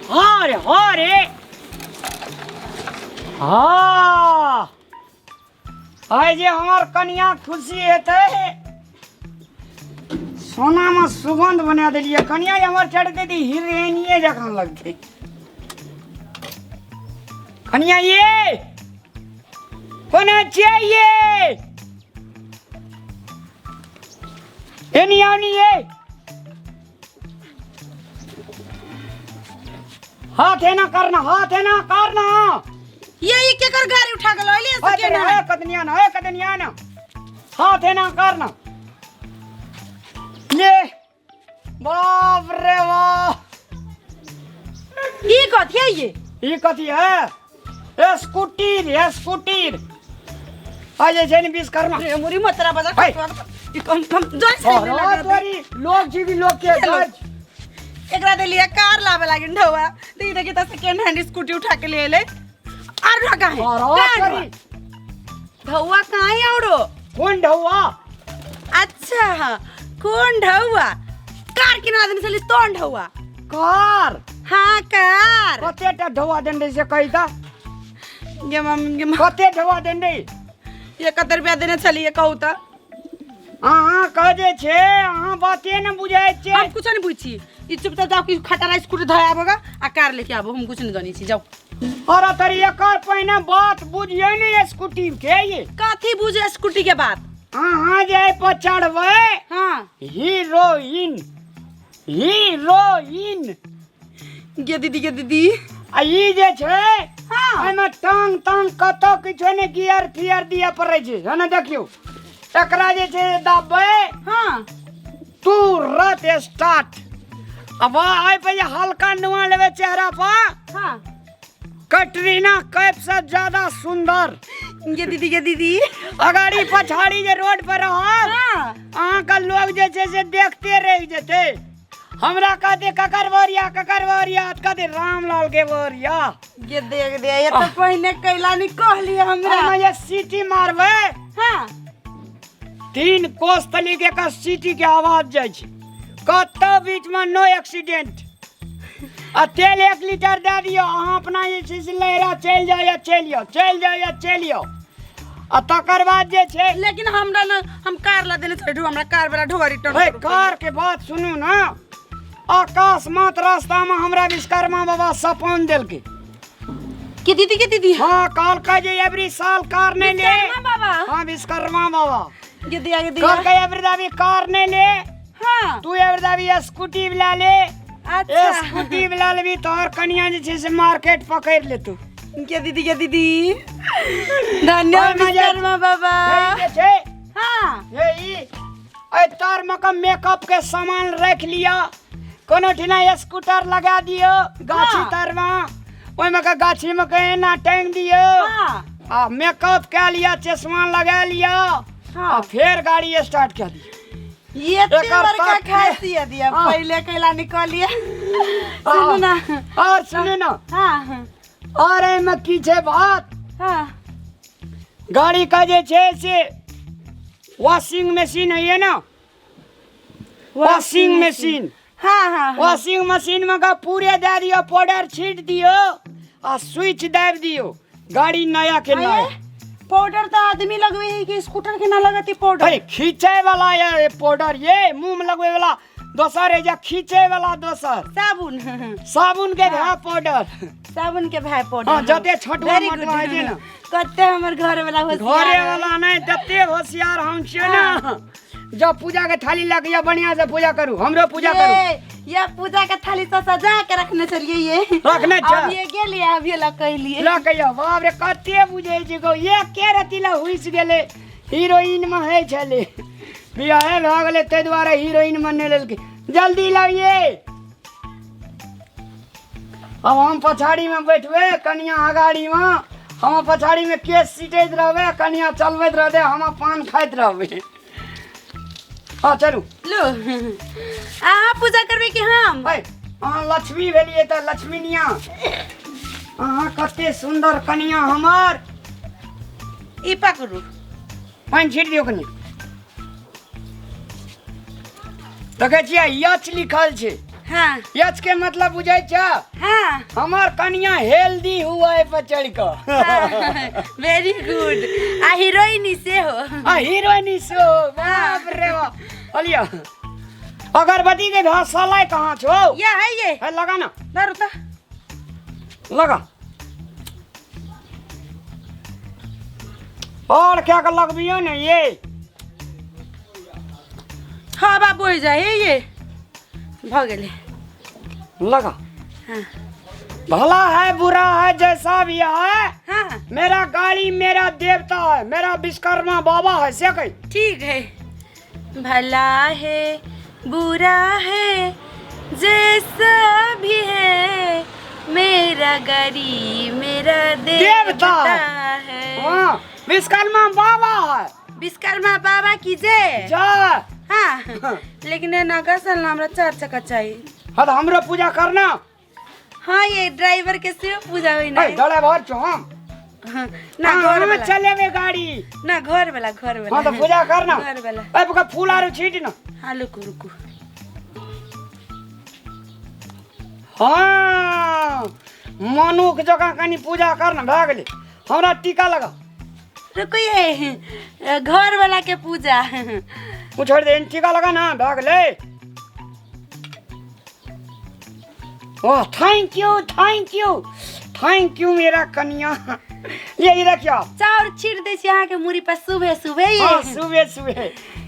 हाँ रे, हाँ रे, हाँ। आइ जे हमर कनिया खुशी हेतै, सोनामे सुगंध बना देलियै। कनिया जे हमर चढ़तै तऽ हीरोइनिये जकाँ लगतै। कनिया ये, कोना छियै ये? एनी आउ नी ये। हाथ एना करना, हाथ एना करना। ये ई केकर गाड़ी उठा के लइले से हाथ केना? एना, हे कदनिया ना, हे कदनिया ना, हाथ एना करना। ये बाप रे बाप! ई कथी है ये? ई कथी है? ए स्कूटी रे, स्कूटी। आ जे छै ने विश्वकर्मा। रे मुरी मतरा बजा। है। ई कम कम जोर से और लगा दे। तोरी लोग जी भी लोग के चलो। गज। एकरा देलिए कार लावे लागिन ढौआ तो ई देखी त सेकेंड हैंड स्कूटी उठा के ले एले। आर ढौआ काहे? और कहाँ तोरी। ढौआ? ढौआ काहे औरो? कौन ढौआ? अच्छा हाँ, कौन ढौआ? कार किना आदमी से तोन ढौआ। कार? हाँ, कार। कते टा ढौआ देने रही से कही ता। गे मम्मी, गे मम्मी। कते ढौआ देने रही? ये कते रुपया देने छलिए कहू त? अहाँ कह जे छे, अहाँ बाते ने बुझै छे। हम कुछ नहीं बुझी। ई चुपचाप जाओ कि खटारा स्कूटी धोए आबोगा आ कार लेके आबो। हम कुछ नहीं जानी छी, जाओ। अरे तरी एकर पहिने बात बुझिए ने स्कूटी के ये। कथी बुझे स्कूटी के बात? अहाँ जे एहि पर चढ़बै, हाँ, हीरोइन, हीरोइन। गे दीदी, गे दीदी। आ ई जे छै, हाँ, एहिमे टांग तांग कतौ किछो नहि, गियर फियर दिअ पड़ै छै। है ने, देखियौ, एकरा जे छै दाबबै, हाँ, तुरंत स्टार्ट। अब एहि पर जे हल्का नुआ लेबै चेहरा पर, हाँ, कटरीना कैफ से ज्यादा सुंदर। गे दीदी, गे दीदी। अगाड़ी पछाड़ी जे रोड पर रहब, हाँ, अहाँके लोग जे छै से देखते रहि जेतै। हमरा कहते ककर बोरिया, ककर बोरिया? कहते रामलाल के बोरिया। गे देख दे, ये तो पहिने कैला नहीं कहली हमरा। एहिमे जे सीटी मारबै, हाँ, 3 कोस तली के एकर सीटी के आवाज जाइ छै कतौ बीचमे, नो एक्सीडेंट। आ तेल 1 लीटर दए दियौ, अहाँ अपना जे छै से लहरा चलि जाउ या चलि आउ, चलि जाउ या चलि आउ। आ तकर बाद जे छै लेकिन हमरा न, हम कार ला देने छे हमरा कार वाला ढोआ रिटर्न हे करू। कार के बात सुनू ना। अकस्मात रास्ता में हमरा विश्वकर्मा बाबा सपन देलकै। के दीदी, के दीदी? हाँ, कहलकै जे एवरी साल कार नहीं ले। विश्वकर्मा बाबा? हाँ, विश्वकर्मा बाबा। गे दिया, गे दिया। कहलकै एवरी दाबी कार नहीं ले, हाँ, तू एवरी दाबी स्कूटी वाला ले। अच्छा। स्कूटी वाला लेबी तोहर कनिया जे छै से मार्केट पकड़ि लेतू। के दीदी, के दीदी, धन्यवाद। ओहिमे जे- विश्वकर्मा बाबा। हे ई जे छै, हाँ, हे ई एहि तर मे के मेकअप के सामान राखि लिअ। कोनो ठिना स्कूटर लगा दियौ गाछी हाँ। तर मे, ओहिमे के गाछी मे के एना टांगि दियौ, हाँ, आ मेकअप कए लिअ, चश्मा लगा लिअ, हाँ, आ फेर गाड़ी स्टार्ट कए दियौ। ये एकर बड़का तक- खासियत दिया। हाँ। पहले कैला निकलिए, सुनू ना। और सुनू ना। हाँ। और एहिमे की छै बात? हाँ। गाड़ी का जे छै से वॉशिंग मशीन है ना, वॉशिंग मशीन। हाँ हाँ हाँ। वॉशिंग मशीन में का पूरे दे दियो, पाउडर छीट दियो आ स्विच दाबि दियो, गाड़ी नया के नया। अये, पाउडर तो आदमी लगवे है कि स्कूटर के ना लगती पाउडर? अरे, खींचे वाला ये पाउडर, ये मुंह में लगवे वाला दोसर है, जे खींचे वाला दोसर। साबुन। साबुन के भाई पाउडर। साबुन के भाई पाउडर। हाँ, जते छटुआ Very मटुआ good. होइ छै ने। कते हमर घर वाला होशियार घरे है। वाला नहीं, तते होशियार हम छियै ना। जब पूजा के थाली लग या बढ़िया से पूजा करू, हमरो पूजा करू। ये पूजा के थाली से सजा के रखने चलिए ये। रखने छ। अब ये गेलिए, अब ये लकैलिए। लऽ के यौ, बाप रे, कते बुझै छै गो। एके रति लए हुसि गेलै। हीरोइन मे होइ छलै, बियाहे भऽ गेलै, ताहि दुआरे हीरोइन मे नहि लेलकै। जल्दी लाबिये। अब हम पछाड़ी में बैठबै, कनिया अगाड़ी में। हम पछाड़ी में केस सीटैत रहबै, कनिया चलबैत रहतै, हम पान खाइत रहबै। हाँ, चलू। लो, अहाँ पूजा करबै कि हम? है, अहाँ लक्ष्मी भेलियै तऽ लक्ष्मीनिया। अहाँ कते सुन्दर कनिया हमर। ई पकड़ू। पानि छीट दियौ कनि। देखै छियै, यच लिखल छै। हाँ। एच के मतलब बुझै छ? हाँ। हमर कनिया हेल्दी हुआ है पर चढ़ के। वेरी गुड। आ हीरोइन से हो। आ हीरोइन से हो, बाप रे बाप। अलिया अगरबत्ती के भाव सलाई कहाँ छो? या है ये। है लगा ना। दारू ता। लगा। और क्या कर लगबियो ने ये? हाँ बाबू हो जाए ये। भ गेलै। लगा। हाँ। भला है बुरा है जैसा भी है। हाँ। मेरा गाड़ी मेरा देवता है, मेरा विश्वकर्मा बाबा है से कही। ठीक है। भला है बुरा है जैसा भी है, मेरा गाड़ी मेरा देवता देवता है। हाँ, विश्वकर्मा बाबा है। विश्वकर्मा बाबा की जय। जय। हाँ, लेकिन ये नागा साल हमरा चार चक्का चाहिए। हाँ तो हमरो पूजा करना। हाँ ये ड्राइवर के से पूजा होई ना। ए, ड्राइवर छो हम। हाँ, ना हाँ, घर हम वाला। चलेबे गाड़ी। ना घर वाला, घर वाला। हाँ तो पूजा करना। घर वाला। ए, बका फूल आरो छीट ना। हाँ रुकू रुकू। हाँ मनुख जकाँ कनी पूजा करना भए गेलै। हमरा टीका लगा। रुकू ये घर वाला के पूजा। उ छोड़ दे, टीका लगा ना भए गेलै। वाह thank you thank you thank you मेरा कनिया। ये रखियो। चाउर छीट दै छी अहाँके मुड़ी पर सुबह सुबह ये। हाँ सुबह सुबह।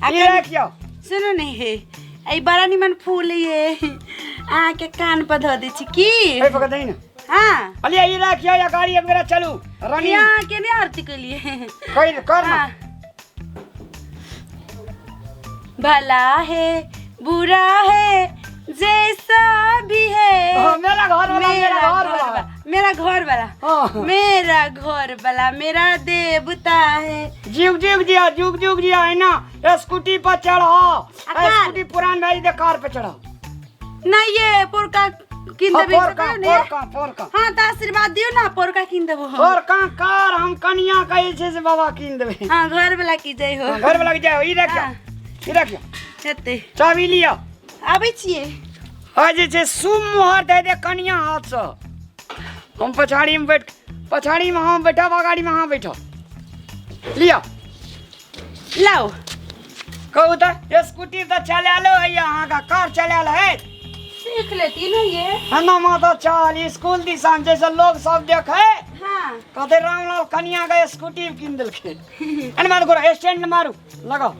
आ ये रखियो। सुनू ने हे, ई बड़ा निमन फूल ये अहाँके कान पर धऽ दै छी की? ए पकड़ दही ना। हाँ। अलिया ये रखियो या गाड़ी एक बेरा चलू। रनिंग। यहाँ के नहीं आरती के लिए। कर कर ना। हाँ। भला है बुरा है जैसा भी है। हाँ, मेरा घर वाला, मेरा घर वाला। मेरा घर वाला। हाँ। मेरा घर वाला मेरा देवता है। जुग जुग जिया, जुग जुग जिया है ना। स्कूटी पर चढ़ो। कार। स्कूटी पुरान भाई दे कार पे चढ़ो। नहीं ये पोरका किन हाँ, देबे पोरका, से कहियो ने। पोरका, पोरका। हाँ तो आशीर्वाद दियो ना, पोरका किन देबो। पोरका कार हम कनिया कहै छै से बाबा किन देबे। हाँ घर वाला की जय हो। हाँ, घर वाला की जय हो। ई रखियो। हाँ। ई रखियो। हेतै। चाबी लियो। आबै छियै। आ जे छै शुभ मोहर दे दे कनिया हाथ से। हम पछाड़ी में बैठ, पछाड़ी में हम बैठब, अगाड़ी में अहाँ बैठब। लियो। लाओ। कहू तऽ स्कूटी तऽ चलायलो होइए अहाँके, कार चलायल है? सीख लेती ना ये। हना माता चल स्कूल दिसन जैसे लोग सब देखे। हाँ। कहते रामलाल कनिया के स्कूटी कीन देलकै। एने मारू गोरा, स्टैंड मारू लगाओ।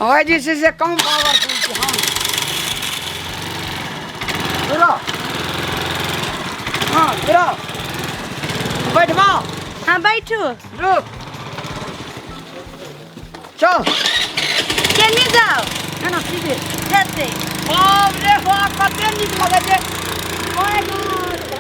आ जे छै से कम पावरफुल छै। हाँ गिरा। हाँ गिरा। बैठबा। हाँ बैठू। रुक चल। केने जाओ? एना सीधे। हेतै। बाप रे बाप कते नीक लगै छै। My God.